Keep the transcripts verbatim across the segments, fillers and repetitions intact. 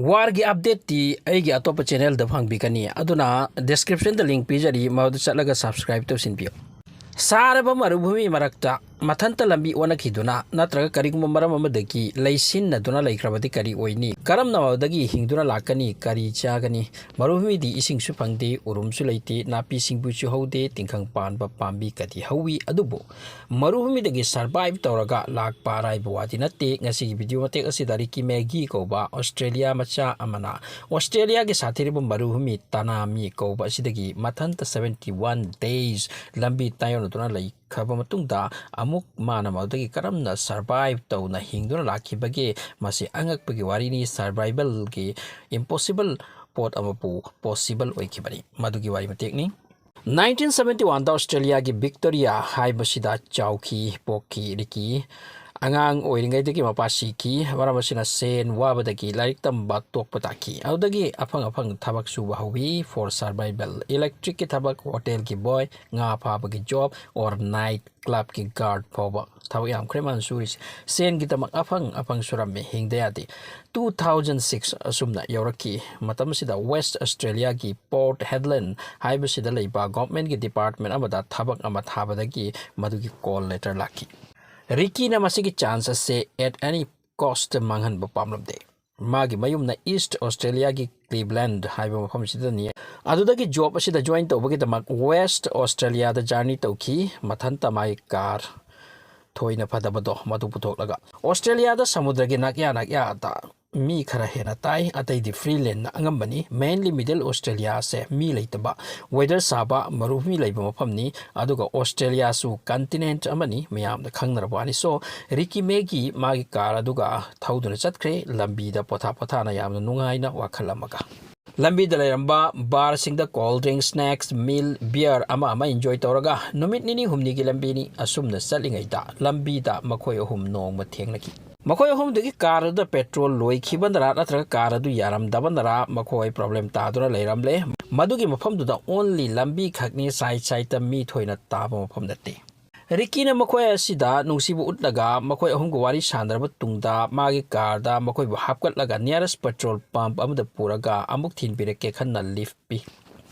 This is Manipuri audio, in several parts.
Warꯒꯤ updateꯇꯤ ꯑꯩꯒꯤ ꯑꯇꯣꯞꯄ channelꯗ ꯐꯪꯕꯤꯒꯅꯤ, ꯑꯗꯨꯅ descriptionꯗ link ꯄꯤꯖꯔꯤ, ꯃꯗꯨꯗ ꯆꯠꯂꯒ subscribe ꯇꯧꯁꯤꯟꯕꯤꯌꯨ꯫ ꯁꯥꯔꯕ ꯃꯔꯨꯚꯨꯃꯤ ꯃꯔꯛꯇ ꯃꯊꯟꯇ ꯂꯝꯕꯤ ꯑꯣꯟꯅꯈꯤꯗꯨꯅ ꯅꯠꯇ꯭ꯔꯒ ꯀꯔꯤꯒꯨꯝꯕ ꯃꯔꯝ ꯑꯃꯗꯒꯤ ꯂꯩꯁꯤꯟꯅꯗꯨꯅ ꯂꯩꯈ꯭ꯔꯕꯗꯤ ꯀꯔꯤ ꯑꯣꯏꯅꯤ? ꯀꯔꯝꯅ ꯃꯗꯨꯗꯒꯤ ꯍꯤꯡꯗꯨꯅ ꯂꯥꯛꯀꯅꯤ? ꯀꯔꯤ ꯆꯥꯒꯅꯤ? ꯃꯔꯨꯚꯨꯃꯤꯗꯤ ꯏꯁꯤꯡꯁꯨ ꯐꯪꯗꯦ, ꯎꯔꯨꯝꯁꯨ ꯂꯩꯇꯦ, ꯅꯥꯄꯤ ꯁꯤꯡꯕꯤꯁꯨ ꯍꯧꯗꯦ, ꯇꯤꯡꯈꯪ ꯄꯥꯟꯕ ꯄꯥꯝꯕꯤ ꯀꯗꯤ ꯍꯧꯋꯤ, ꯑꯗꯨꯕꯨ ꯃꯔꯨꯚꯨꯃꯤꯗꯒꯤ survive ꯇꯧꯔꯒ ꯂꯥꯛꯄ ꯑꯔꯥꯏꯕ ꯋꯥꯗꯤ ꯅꯠꯇꯦ꯫ ꯉꯁꯤꯒꯤ video ꯃꯇꯦꯛ ꯑꯁꯤꯗ ꯔꯤꯀꯤ ꯃꯦꯒꯤ ꯀꯧꯕ ꯑꯣꯁꯇ꯭ꯔꯦꯂꯤꯌꯥ ꯃꯆꯥ ꯑꯃꯅ ꯑꯣꯁꯇ꯭ꯔꯦꯂꯤꯌꯥꯒꯤ ꯁꯥꯊꯤꯔꯕ ꯃꯔꯨꯚꯨꯃꯤ ꯇꯅꯥꯃꯤ ꯀꯧꯕ ꯑꯁꯤꯗꯒꯤ ꯃꯊꯟꯇ seventy one days ꯂꯝꯕꯤ ꯇꯥꯏꯌꯣꯟꯅꯗꯨꯅ ꯂꯩꯈ꯭ꯔꯕ ꯃꯇꯨꯡꯗ, ꯑꯃꯨꯛ ꯃꯥꯅ ꯃꯗꯨꯗꯒꯤ ꯀꯔꯝꯅ survive ꯇꯧꯅ ꯍꯤꯡꯗꯨꯅ ꯂꯥꯛꯈꯤꯕꯒꯦ? ꯃꯁꯤ ꯑꯉꯛꯄꯒꯤ ꯋꯥꯔꯤꯅꯤ꯫ Survivalꯒꯤ impossible ꯄꯣꯠ ꯑꯃꯕꯨ possible ꯑꯣꯏꯈꯤꯕꯅꯤ꯫ ꯃꯗꯨꯒꯤ ꯋꯥꯔꯤ ꯃꯇꯦꯛꯅꯤ꯫ Nineteen seventy oneꯗ ꯑꯣꯁꯇ꯭ꯔꯦꯂꯤꯌꯥꯒꯤ ꯕꯤꯛꯇꯣꯔꯤꯌꯥ ꯍꯥꯏꯕꯁꯤꯗ ꯆꯥꯎꯈꯤ, ꯄꯣꯛꯈꯤ ꯔꯤꯀꯤ꯫ ꯑꯉꯥꯡ ꯑꯣꯏꯔꯤꯉꯩꯗꯒꯤ ꯃꯄꯥ ꯁꯤꯈꯤ, ꯃꯔꯝ ꯑꯁꯤꯅ ꯁꯦꯟ ꯋꯥꯕꯗꯒꯤ ꯂꯥꯏꯔꯤꯛ ꯇꯝꯕ ꯇꯣꯛꯄ ꯇꯥꯈꯤ꯫ ꯑꯗꯨꯗꯒꯤ ꯑꯐꯪ ꯑꯐꯪ ꯊꯕꯛ ꯁꯨꯕ ꯍꯧꯋꯤ, for survival꯫ Electricꯀꯤ ꯊꯕꯛ, hotelꯒꯤ boy, ꯉꯥ ꯐꯥꯕꯒꯤ job, or night clubꯀꯤ guard ꯐꯥꯎꯕ ꯊꯕꯛ ꯌꯥꯝꯈ꯭ꯔꯦ ꯃꯥꯅ ꯁꯨꯔꯤꯁꯦ꯫ ꯁꯦꯟꯒꯤꯗꯃꯛ ꯑꯐꯪ ꯑꯐꯪ ꯁꯨꯔꯝꯃꯤ, ꯍꯤꯡꯗ ꯌꯥꯗꯦ꯫ Two thousand six ꯑꯁꯨꯝꯅ ꯌꯧꯔꯛꯈꯤ꯫ ꯃꯇꯝ ꯑꯁꯤꯗ West Australiaꯒꯤ Port Hedland ꯍꯥꯏꯕꯁꯤꯗ ꯂꯩꯕ governmentꯀꯤ department ꯑꯃꯗ ꯊꯕꯛ ꯑꯃ ꯊꯥꯕꯗꯒꯤ ꯃꯗꯨꯒꯤ call letter ꯂꯥꯛꯈꯤ꯫ ꯔꯤꯀꯤꯅ ꯃꯁꯤꯒꯤ chance ꯑꯁꯦ at any cost ꯃꯥꯡꯍꯟꯕ ꯄꯥꯝꯂꯝꯗꯦ꯫ ꯃꯥꯒꯤ ꯃꯌꯨꯝꯅ East Australiaꯒꯤ Cleveland ꯍꯥꯏꯕ ꯃꯐꯝꯁꯤꯗꯅꯤ꯫ ꯑꯗꯨꯗꯒꯤ job ꯑꯁꯤꯗ join ꯇꯧꯕꯒꯤꯗꯃꯛ West Australiaꯗ journey ꯇꯧꯈꯤ꯫ ꯃꯊꯟꯇ ꯃꯥꯒꯤ car ꯊꯣꯏꯅ ꯐꯗꯕꯗꯣ ꯃꯗꯨ ꯄꯨꯊꯣꯛꯂꯒ, ꯑꯣꯁꯇ꯭ꯔꯦꯂꯤꯌꯥꯗ ꯁꯃꯨꯗ꯭ꯔꯒꯤ ꯅꯥꯛꯌꯥ ꯅꯥꯛꯌꯥꯗ ꯃꯤ ꯈꯔ ꯍꯦꯟꯅ ꯇꯥꯏ, ꯑꯇꯩꯗꯤ free landꯅ ꯑꯉꯝꯕꯅꯤ꯫ Mainly Middle Australiaꯁꯦ ꯃꯤ ꯂꯩꯇꯕ, weather ꯁꯥꯕ, ꯃꯔꯨꯚꯨꯃꯤ ꯂꯩꯕ ꯃꯐꯝꯅꯤ꯫ ꯑꯗꯨꯒ ꯑꯣꯁꯇ꯭ꯔꯦꯂꯤꯌꯥꯁꯨ continent ꯑꯃꯅꯤ, ꯃꯌꯥꯝꯅ ꯈꯪꯅꯔꯕ ꯋꯥꯅꯤ꯫ So, ꯔꯤꯀꯤ ꯃꯦꯒꯤ ꯃꯥꯒꯤ car ꯑꯗꯨꯒ ꯊꯧꯗꯨꯅ ꯆꯠꯈ꯭ꯔꯦ꯫ ꯂꯝꯕꯤꯗ ꯄꯣꯊꯥ ꯄꯣꯊꯥꯅ ꯌꯥꯝꯅ ꯅꯨꯡꯉꯥꯏꯅ ꯋꯥꯈꯜ ꯑꯃꯒ꯫ ꯂꯝꯕꯤꯗ ꯂꯩꯔꯝꯕ barꯁꯤꯡꯗ cold drink, snacks, meal, beer ꯑꯃ ꯑꯃ enjoy ꯇꯧꯔꯒ ꯅꯨꯃꯤꯠ ꯅꯤꯅꯤ ꯍꯨꯝꯅꯤꯒꯤ ꯂꯝꯕꯤꯅꯤ꯫ ꯑꯁꯨꯝꯅ ꯆꯠꯂꯤꯉꯩꯗ ꯂꯝꯕꯤꯗ ꯃꯈꯣꯏ ꯑꯍꯨꯝ ꯅꯣꯡꯃ ꯊꯦꯡꯅꯈꯤ꯫ ꯃꯈꯣꯏ ꯑꯍꯨꯝꯗꯨꯒꯤ car ꯑꯗꯨꯗ petrol ꯂꯣꯏꯈꯤꯕꯅꯔꯥ ꯅꯠꯇ꯭ꯔꯒ car ꯑꯗꯨ ꯌꯥꯔꯝꯗꯕꯅꯔꯥ ꯃꯈꯣꯏ problem ꯇꯥꯗꯨꯅ ꯂꯩꯔꯝꯂꯦ꯫ ꯃꯗꯨꯒꯤ ꯃꯐꯝꯗꯨꯗ only ꯂꯝꯕꯤ ꯈꯛꯅꯤ, side sideꯇ ꯃꯤ ꯊꯣꯏꯅ ꯇꯥꯕ ꯃꯐꯝ ꯅꯠꯇꯦ꯫ ꯔꯤꯀꯤꯅ ꯃꯈꯣꯏ ꯑꯁꯤꯗ ꯅꯨꯡꯁꯤꯕ ꯎꯠꯂꯒ ꯃꯈꯣꯏ ꯑꯍꯨꯝꯒ ꯋꯥꯔꯤ ꯁꯥꯟꯅꯔꯕ ꯇꯨꯡꯗ ꯃꯥꯒꯤ ꯀꯥꯔꯗ ꯃꯈꯣꯏꯕꯨ ꯍꯥꯞꯀꯠꯂꯒ nearest petrol pump ꯑꯃꯗ ꯄꯨꯔꯒ ꯑꯃꯨꯛ ꯊꯤꯟꯕꯤꯔꯛꯀꯦ ꯈꯟꯅ lift ꯄꯤ꯫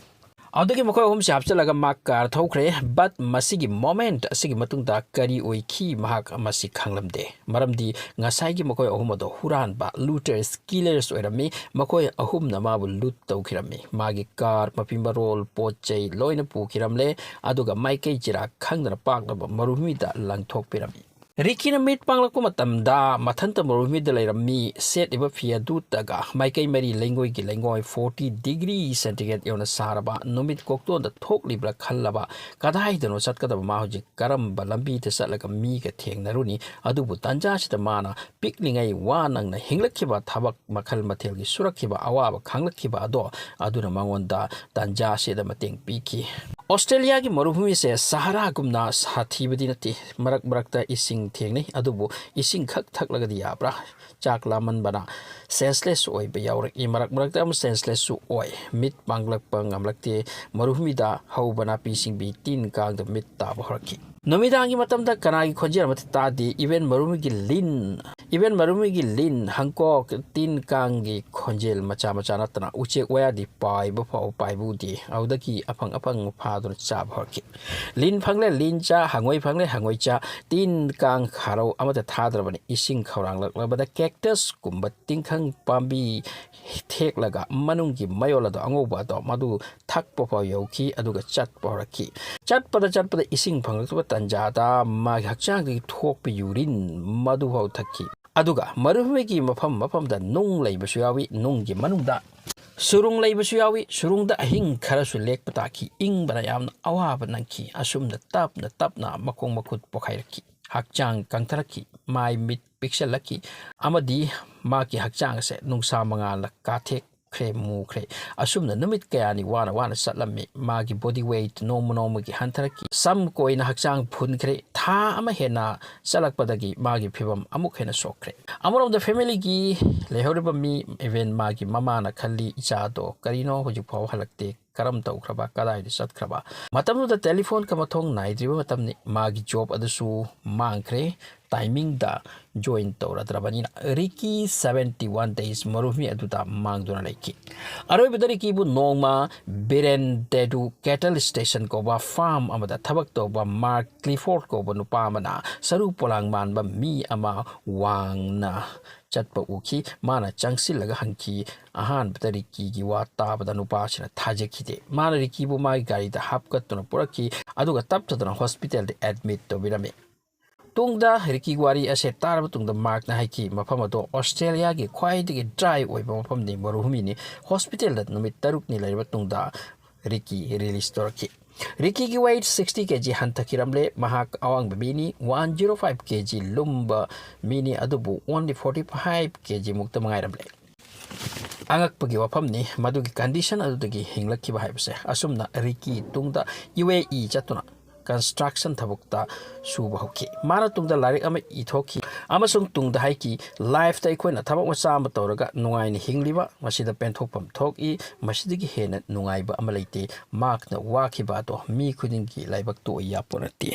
ꯑꯗꯨꯗꯒꯤ ꯃꯈꯣꯏ ꯑꯍꯨꯝꯁꯦ ꯍꯥꯞꯆꯤꯜꯂꯒ ꯃꯥ ꯀꯥꯔ ꯊꯧꯈ꯭ꯔꯦ꯫ But ꯃꯁꯤꯒꯤ moment ꯑꯁꯤꯒꯤ ꯃꯇꯨꯡꯗ ꯀꯔꯤ ꯑꯣꯏꯈꯤ ꯃꯍꯥꯛ ꯃꯁꯤ ꯈꯪꯂꯝꯗꯦ, ꯃꯔꯝꯗꯤ ꯉꯁꯥꯏꯒꯤ ꯃꯈꯣꯏ ꯑꯍꯨꯝ ꯑꯗꯣ ꯍꯨꯔꯥꯟꯕ, looters, killers ꯑꯣꯏꯔꯝꯃꯤ꯫ ꯃꯈꯣꯏ ꯑꯍꯨꯝꯅ ꯃꯥꯕꯨ loot ꯇꯧꯈꯤꯔꯝꯃꯤ꯫ ꯃꯥꯒꯤ ꯀꯥꯔ, ꯃꯄꯤ ꯃꯔꯣꯜ, ꯄꯣꯠ ꯆꯩ ꯂꯣꯏꯅ ꯄꯨꯈꯤꯔꯝꯂꯦ꯫ ꯑꯗꯨꯒ ꯃꯥꯏꯀꯩ ꯆꯤꯔꯥꯛ ꯈꯪꯗꯅ ꯄꯥꯛꯂꯕ ꯃꯔꯨꯃꯤꯗ ꯂꯪꯊꯣꯛꯄꯤꯔꯝꯃꯤ꯫ ꯔꯤꯀꯤꯅ ꯃꯤꯠ ꯄꯥꯡꯂꯛꯄ ꯃꯇꯝꯗ ꯃꯊꯟꯇ ꯃꯔꯨꯃꯤꯗ ꯂꯩꯔꯝꯃꯤ꯫ ꯁꯦꯠꯂꯤꯕ ꯐꯤ ꯑꯗꯨꯇꯒ ꯃꯥꯏꯀꯩ ꯃꯔꯤ ꯂꯩꯉꯣꯏꯒꯤ ꯂꯩꯉꯣꯏ forty degree centigrade ꯌꯧꯅ ꯁꯥꯔꯕ ꯅꯨꯃꯤꯠ ꯀꯣꯛꯇꯣꯟꯗ ꯊꯣꯛꯂꯤꯕ꯭ꯔꯥ ꯈꯜꯂꯕ꯫ ꯀꯗꯥꯏꯗꯅꯣ ꯆꯠꯀꯗꯕ? ꯃꯥ ꯍꯧꯖꯤꯛ ꯀꯔꯝꯕ ꯂꯝꯕꯤꯗ ꯆꯠꯂꯒ ꯃꯤꯒ ꯊꯦꯡꯅꯔꯨꯅꯤ? ꯑꯗꯨꯕꯨ ꯇꯥꯟꯖꯥꯁꯤꯗ ꯃꯥꯅ ꯄꯤꯛꯂꯤꯉꯩ ꯋꯥ ꯅꯪꯅ ꯍꯤꯡꯂꯛꯈꯤꯕ, ꯊꯕꯛ ꯃꯈꯜ ꯃꯊꯦꯜꯒꯤ ꯁꯨꯔꯛꯈꯤꯕ, ꯑꯋꯥꯕ ꯈꯥꯡꯂꯛꯈꯤꯕ ꯑꯗꯣ ꯑꯗꯨꯅ ꯃꯉꯣꯟꯗ ꯇꯥꯟꯖꯥꯁꯤꯗ ꯃꯇꯦꯡ ꯄꯤꯈꯤ꯫ ꯑꯣꯁꯇ꯭ꯔꯦꯂꯤꯌꯥꯒꯤ ꯃꯔꯨꯚꯨꯃꯤꯁꯦ ꯁꯍꯔꯥꯒꯨꯝꯅ ꯁꯥꯊꯤꯕꯗꯤ ꯅꯠꯇꯦ꯫ ꯃꯔꯛ ꯃꯔꯛꯇ ꯏꯁꯤꯡ ꯊꯦꯡꯅꯩ, ꯑꯗꯨꯕꯨ ꯏꯁꯤꯡ ꯈꯛ ꯊꯛꯂꯒꯗꯤ ꯌꯥꯕ꯭ꯔꯥ? ꯆꯥꯛ ꯂꯥꯝꯃꯟꯕꯅ senseless ꯑꯣꯏꯕ ꯌꯥꯎꯔꯛꯏ, ꯃꯔꯛ ꯃꯔꯛꯇ ꯑꯃꯨꯛ senselessꯁꯨ ꯑꯣꯏ꯫ ꯃꯤꯠ ꯄꯥꯡꯂꯛꯄ ꯉꯝꯂꯛꯇꯦ꯫ ꯃꯔꯨꯚꯨꯃꯤꯗ ꯍꯧꯕ ꯅꯥꯄꯤ ꯁꯤꯡꯕꯤ ꯇꯤꯟ ꯀꯥꯡꯗ ꯃꯤꯠ ꯇꯥꯕ ꯍꯧꯔꯛꯈꯤ꯫ ꯅꯨꯃꯤꯗꯥꯡꯒꯤ ꯃꯇꯝꯗ ꯀꯅꯥꯒꯤ ꯈꯣꯟꯖꯦꯜ ꯑꯃꯠꯇ ꯇꯥꯗꯦ꯫ Even ꯃꯔꯨꯃꯤꯒꯤ ꯂꯤꯟ, even ꯃꯔꯨꯃꯤꯒꯤ ꯂꯤꯟ, ꯍꯪꯀꯣꯛ, ꯇꯤꯟ ꯀꯥꯡꯒꯤ ꯈꯣꯟꯖꯦꯜ ꯃꯆꯥ ꯃꯆꯥ ꯅꯠꯇꯅ ꯎꯆꯦꯛ ꯋꯥꯌꯥꯗꯤ ꯄꯥꯏꯕ ꯐꯥꯎ ꯄꯥꯏꯕ ꯎꯗꯦ꯫ ꯑꯗꯨꯗꯒꯤ ꯑꯐꯪ ꯑꯐꯪ ꯐꯥꯗꯨꯅ ꯆꯥꯕ ꯍꯧꯔꯛꯈꯤ꯫ ꯂꯤꯟ ꯐꯪꯂꯦ, ꯂꯤꯟ ꯆꯥ, ꯍꯪꯉꯣꯏ ꯐꯪꯂꯦ, ꯍꯪꯉꯣꯏ ꯆꯥ꯫ ꯇꯤꯟ ꯀꯥꯡ ꯈꯥꯔꯧ ꯑꯃꯠꯇ ꯊꯥꯗ꯭ꯔꯕꯅꯤ꯫ ꯏꯁꯤꯡ ꯈꯧꯔꯥꯡꯂꯛꯂꯕꯗ cactusꯀꯨꯝꯕ ꯇꯤꯡꯈꯪ ꯄꯥꯝꯕꯤ ꯊꯦꯛꯂꯒ ꯃꯅꯨꯡꯒꯤ ꯃꯌꯣꯜ ꯑꯗꯣ ꯑꯉꯧꯕ ꯑꯗꯣ ꯃꯗꯨ ꯊꯛꯄ ꯐꯥꯎ ꯌꯧꯈꯤ, ꯑꯗꯨꯒ ꯆꯠꯄ ꯍꯧꯔꯛꯈꯤ꯫ ꯆꯠꯄꯗ ꯆꯠꯄꯗ ꯏꯁꯤꯡ ꯐꯪꯂꯛꯇꯕ ꯇꯥꯟꯖꯥꯗ ꯃꯥꯒꯤ ꯍꯛꯆꯥꯡꯗꯒꯤ ꯊꯣꯛꯄ urine ꯃꯗꯨꯐꯥꯎ ꯊꯛꯈꯤ꯫ ꯑꯗꯨꯒ ꯃꯔꯨꯃꯤꯒꯤ ꯃꯐꯝ ꯃꯐꯝꯗ ꯅꯨꯡ ꯂꯩꯕꯁꯨ ꯌꯥꯎꯏ, ꯅꯨꯡꯒꯤ ꯃꯅꯨꯡꯗ ꯁꯨꯔꯨꯡ ꯂꯩꯕꯁꯨ ꯌꯥꯎꯏ꯫ ꯁꯨꯔꯨꯡꯗ ꯑꯍꯤꯡ ꯈꯔꯁꯨ ꯂꯦꯛꯄ ꯇꯥꯈꯤ꯫ ꯏꯪꯕꯅ ꯌꯥꯝꯅ ꯑꯋꯥꯕ ꯅꯪꯈꯤ꯫ ꯑꯁꯨꯝꯅ ꯇꯞꯅ ꯇꯞꯅ ꯃꯈꯣꯡ ꯃꯈꯨꯠ ꯄꯣꯛꯈꯥꯏꯔꯛꯈꯤ꯫ ꯍꯛꯆꯥꯡ ꯀꯪꯊꯔꯛꯈꯤ꯫ ꯃꯥꯏ ꯃꯤꯠ ꯄꯤꯛꯁꯜꯂꯛꯈꯤ꯫ ꯑꯃꯗꯤ ꯃꯍꯥꯛꯀꯤ ꯍꯛꯆꯥꯡ ꯑꯁꯦ ꯅꯨꯡꯁꯥ ꯃꯉꯥꯜꯅ ꯀꯥꯊꯦꯛꯈ꯭ꯔꯦ, ꯃꯨꯈ꯭ꯔꯦ꯫ ꯑꯁꯨꯝꯅ ꯅꯨꯃꯤꯠ ꯀꯌꯥꯅꯤ ꯋꯥꯅ ꯋꯥꯅ ꯆꯠꯂꯝꯃꯤ꯫ ꯃꯥꯒꯤ body weight ꯅꯣꯡꯃ ꯅꯣꯡꯃꯒꯤ ꯍꯟꯊꯔꯛꯈꯤ꯫ ꯁꯝ ꯀꯣꯏꯅ ꯍꯛꯆꯥꯡ ꯐꯨꯟꯈ꯭ꯔꯦ꯫ ꯊꯥ ꯑꯃ ꯍꯦꯟꯅ ꯆꯠꯂꯛꯄꯗꯒꯤ ꯃꯥꯒꯤ ꯐꯤꯕꯝ ꯑꯃꯨꯛ ꯍꯦꯟꯅ ꯁꯣꯛꯈ꯭ꯔꯦ꯫ ꯑꯃꯔꯣꯝꯗ familyꯒꯤ ꯂꯩꯍꯧꯔꯤꯕ ꯃꯤ, even ꯃꯥꯒꯤ ꯃꯃꯥꯅ ꯈꯜꯂꯤ, "ꯏꯆꯥꯗꯣ ꯀꯔꯤꯅꯣ ꯍꯧꯖꯤꯛ ꯐꯥꯎ ꯍꯜꯂꯛꯇꯦ?" ꯀꯔꯝ ꯇꯧꯈ꯭ꯔꯕ, ꯀꯗꯥꯏꯗ ꯆꯠꯈ꯭ꯔꯕ? ꯃꯇꯝꯗꯨꯗ ꯇꯦꯂꯤꯐꯣꯟꯒ ꯃꯊꯧ ꯅꯥꯏꯗ꯭ꯔꯤꯕ ꯃꯇꯝꯅꯤ꯫ ꯃꯥꯒꯤ ꯖꯣꯕ ꯑꯗꯨꯁꯨ ꯃꯥꯡꯈ꯭ꯔꯦ, ꯇꯥꯏꯃꯤꯡꯗ ꯖꯣꯏꯟ ꯇꯧꯔꯗ꯭ꯔꯕꯅꯤꯅ꯫ ꯔꯤꯀꯤ seventy one days ꯃꯔꯨꯚꯨꯃꯤ ꯑꯗꯨꯗ ꯃꯥꯡꯗꯨꯅ ꯂꯩꯈꯤ꯫ ꯑꯔꯣꯏꯕꯗ ꯔꯤꯀꯤꯕꯨ ꯅꯣꯡꯃ ꯕꯤꯔꯦꯟꯗꯦꯗꯨ ꯀꯦꯇꯜ ꯁ꯭ꯇꯦꯁꯟ ꯀꯧꯕ ꯐꯥꯔꯝ ꯑꯃꯗ ꯊꯕꯛ ꯇꯧꯕ ꯃꯥꯔꯛ ꯀ꯭ꯂꯤꯐꯣꯔꯗ ꯀꯧꯕ ꯅꯨꯄꯥ ꯑꯃꯅ ꯁꯔꯨ ꯄꯣꯂꯥꯡ ꯃꯥꯟꯕ ꯃꯤ ꯑꯃ ꯋꯥꯡꯅ ꯆꯠꯄ ꯎꯈꯤ꯫ ꯃꯥꯅ ꯆꯪꯁꯤꯜꯂꯒ ꯍꯪꯈꯤ꯫ ꯑꯍꯥꯟꯕꯗ ꯔꯤꯀꯤꯒꯤ ꯋꯥ ꯇꯥꯕꯗ ꯅꯨꯄꯥꯁꯤꯅ ꯊꯥꯖꯈꯤꯗꯦ꯫ ꯃꯥꯅ ꯔꯤꯀꯤꯕꯨ ꯃꯥꯒꯤ ꯒꯥꯔꯤꯗ ꯍꯥꯞꯀꯠꯇꯨꯅ ꯄꯨꯔꯛꯈꯤ, ꯑꯗꯨꯒ ꯇꯞꯊꯗꯨꯅ ꯍꯣꯁꯄꯤꯇꯥꯜꯗ ꯑꯦꯗꯃꯤꯠ ꯇꯧꯕꯤꯔꯝꯃꯤ꯫ ꯇꯨꯡꯗ ꯔꯤꯀꯤꯒꯤ ꯋꯥꯔꯤ ꯑꯁꯦ ꯇꯥꯔꯕ ꯇꯨꯡꯗ ꯃꯥꯔꯛꯅ ꯍꯥꯏꯈꯤ, ꯃꯐꯝ ꯑꯗꯣ ꯑꯣꯁꯇ꯭ꯔꯦꯂꯤꯌꯥꯒꯤ ꯈ꯭ꯋꯥꯏꯗꯒꯤ ꯗ꯭ꯔꯥꯏ ꯑꯣꯏꯕ ꯃꯐꯝꯅꯤ, ꯃꯔꯨꯚꯨꯃꯤꯅꯤ꯫ ꯍꯣꯁꯄꯤꯇꯥꯜꯗ ꯅꯨꯃꯤꯠ ꯇꯔꯨꯛꯅꯤ ꯂꯩꯔꯕ ꯇꯨꯡꯗ ꯔꯤꯀꯤ ꯔꯤꯂꯤꯁ ꯇꯧꯔꯛꯈꯤ꯫ ꯔꯤꯀꯤꯒꯤ ꯋꯦꯠ sixty ꯀꯦ ꯖꯤ ꯍꯟꯊꯈꯤꯔꯝꯂꯦ꯫ ꯃꯍꯥꯛ ꯑꯋꯥꯡꯕ ꯃꯤꯅꯤ, one zero five ꯀꯦ ꯖꯤ ꯂꯨꯝꯕ ꯃꯤꯅꯤ, ꯑꯗꯨꯕꯨ only forty five ꯀꯦ ꯖꯤ ꯃꯨꯛꯇ ꯃꯉꯥꯏꯔꯝꯂꯦ꯫ ꯑꯉꯛꯄꯒꯤ ꯋꯥꯐꯝꯅꯤ, ꯃꯗꯨꯒꯤ ꯀꯟꯗꯤꯁꯟ ꯑꯗꯨꯗꯒꯤ ꯍꯤꯡꯂꯛꯈꯤꯕ ꯍꯥꯏꯕꯁꯦ꯫ ꯑꯁꯨꯝꯅ ꯔꯤꯀꯤ ꯇꯨꯡꯗ ꯌꯨ ꯑꯦ ꯏ ꯆꯠꯇꯨꯅ ꯀꯟꯁꯇ꯭ꯔꯛꯁꯟ ꯊꯕꯛꯇ ꯁꯨꯕ ꯍꯧꯈꯤ꯫ ꯃꯥꯅ ꯇꯨꯡꯗ ꯂꯥꯏꯔꯤꯛ ꯑꯃ ꯏꯊꯣꯛꯈꯤ ꯑꯃꯁꯨꯡ ꯇꯨꯡꯗ ꯍꯥꯏꯈꯤ, "ꯂꯥꯏꯐꯇ ꯑꯩꯈꯣꯏꯅ ꯊꯕꯛ ꯃꯆꯥ ꯑꯃ ꯇꯧꯔꯒ ꯅꯨꯡꯉꯥꯏꯅ ꯍꯤꯡꯂꯤꯕ, ꯃꯁꯤꯗ ꯄꯦꯟꯊꯣꯛꯐꯝ ꯊꯣꯛꯏ, ꯃꯁꯤꯗꯒꯤ ꯍꯦꯟꯅ ꯅꯨꯡꯉꯥꯏꯕ ꯑꯃ ꯂꯩꯇꯦ꯫ ꯃꯍꯥꯛꯅ ꯋꯥꯈꯤꯕ ꯑꯗꯣ ꯃꯤ ꯈꯨꯗꯤꯡꯒꯤ ꯂꯥꯏꯕꯛꯇ ꯑꯣꯏ ꯌꯥꯄꯣꯠ ꯅꯠꯇꯦ"꯫